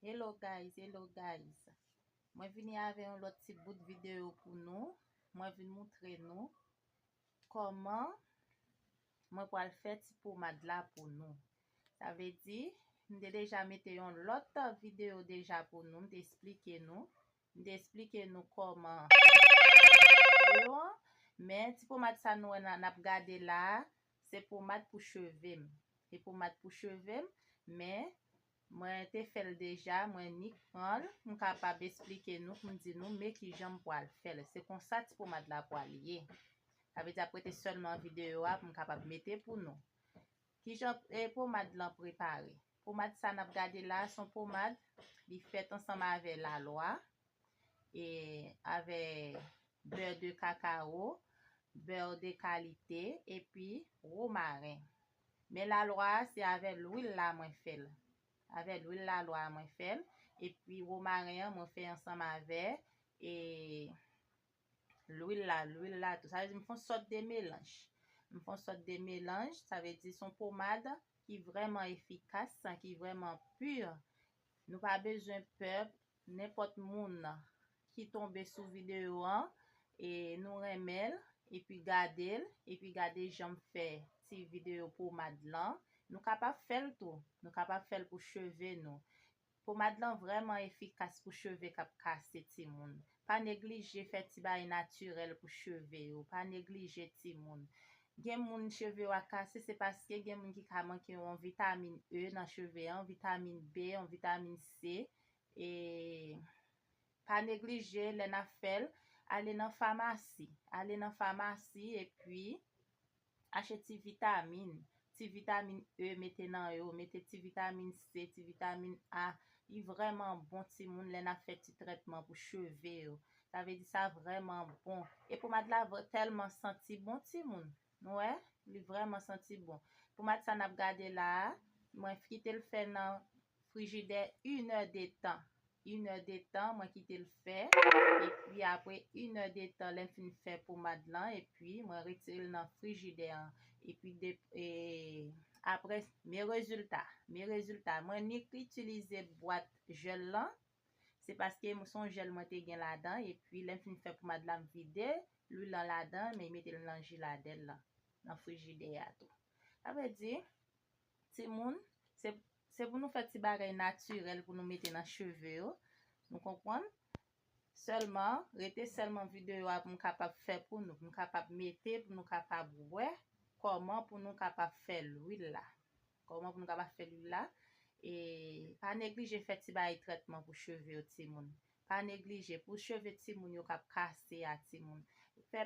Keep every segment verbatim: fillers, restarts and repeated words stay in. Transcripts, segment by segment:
Hello guys, hello guys. Mwen vini avè yon lòt ti bout videyo pou nou. Mwen vin moutre nou kòman mwen pral fè ti pomad la pou nou. Sa vle di, m te deja mete yon lòt videyo deja pou nou, m te esplike nou. M te esplike nou kòman videyo an, men ti pomad sa nou wè n ap gade la, se pomad pou cheve m. Se pomad pou cheve m, men mwen te fè l deja, mwen nik pran l, m kapab esplike nou, pou m di nou men kijan m pral fè l. Se konsa ti pomad la pral ye. Sa vle di ap rete sèlman videyo a pou m kapab mete pou nou. Kijan e pomad lan prepare? Pomad sa n ap gade la, se yon pomad, li fèt ansanm avè lalwa, e avè bè de kakawo, bè de kalite, epi womaren. Men lalwa a, se avè lwil la mwen fè l. Avè lwil lalwa a mwen fè l, epi womaren an mwen fè ansanm avè e lwil la, lwil la tou. Sa vle di m fè yon sòt de melanj. M fè yon sòt de melanj, sa vle di se yon pomad ki vrèman efikas, ki vrèman pi. Nou pa bezwen pè, nenpòt moun ki tonbe sou videyo an, e nou renmen l, epi gade l, epi gade jan m fè ti videyo pomad lan. Nou kapab fè l tou. Nou kapab fè l pou cheve nou. Pomad lan vrèman efikas pou cheve k ap kase, timoun. Pa neglije fè ti bagay natirèl pou cheve yo. Pa neglije, timoun. Gen moun cheve yo a kase, se paske gen moun ki ka manke yon vitamin E nan cheve an, vitamin B, yon vitamin C. E pa neglije lè n ap fè l, ale nan famasi. Ale nan famasi epi achte ti vitamin. Ti vitamin E mete nan yo, mete ti vitamin C, ti vitamin A. Li vrèman bon, timoun, lè n ap fè ti trètman pou cheve yo. Sa vle di sa vrèman bon. E pomad la vre- tèlman santi bon, timoun. Nou wè? Li vrèman santi bon. Pomad sa n ap gade la a, mwen kite l fè nan frijidè inè de tan. Inè de tan, mwen kite l fè. Epi apre inè de tan, lè m fin fè pomad lan, epi mwen retire l nan frijidè an. Epi de, e, apre, men rezilta. Men rezilta. Mwen nik itilize bwat jèl lan. Se paske m- se yon jèl mwen te gen ladan. Epi lè m fin fè pomad la, m vide lwil lan ladan, men mete l nan jiladèl lan, nan frijidè a tou. Sa vle di, timoun, se, se pou nou fè ti bagay natirèl pou nou mete nan cheve yo. Nou konprann? Sèlman, rete sèlman videyo a pou m kapab fè pou nou, pou m kapab mete, pou nou kapab wè kòman pou nou kapab fè lwil la. Kòman pou nou kapab fè lwil la. E pa neglije fè ti bagay trètman pou cheve yo, timoun. Pa neglije pou cheve timoun yo k ap kase a, timoun. Fè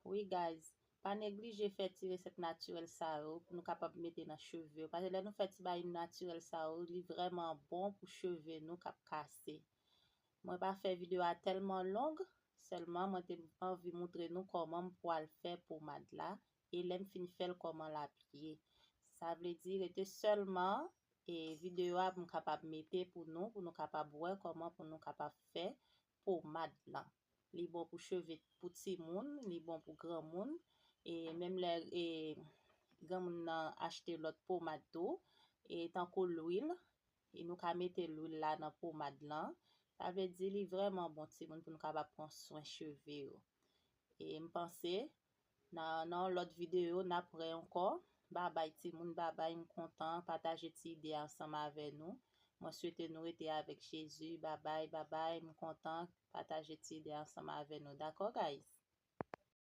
Wi guys, pa neglije fè ti resèt natirèl sa yo pou nou kapab mete nan cheve yo. Paske lè nou fè ti bagay natirèl sa yo, li vrèman bon pou cheve nou k ap kase. Mwen pa fè videyo a tèlman long, sèlman mwen te anvi moutre nou kòman m pral fè pomad la, e lè m fin fè l kòman l ap ye. Sa vle di rete sèlman e videyo a pou m kapab mete pou nou, pou nou kapab wè kòman pou nou kapab fè pomad lan. Li bon pou cheve pou timoun, li bon pou granmoun. E menm lè e granmoun nan achte lòt pomad tou, e tankou lwil, e nou ka mete lwil la nan pomad lan. Sa vle di li vrèman bon timoun pou nou kapab pran swen cheve yo. E m panse nan, nan yon lòt videyo, n ap wè ankò. Babay timoun, babay, m kontan pataje ti ide a ansanm avè nou. Mwen swete nou rete avèk Jezi. Babay, babay, m kontan pataje ti ide a ansanm avè nou. Dakò, guys?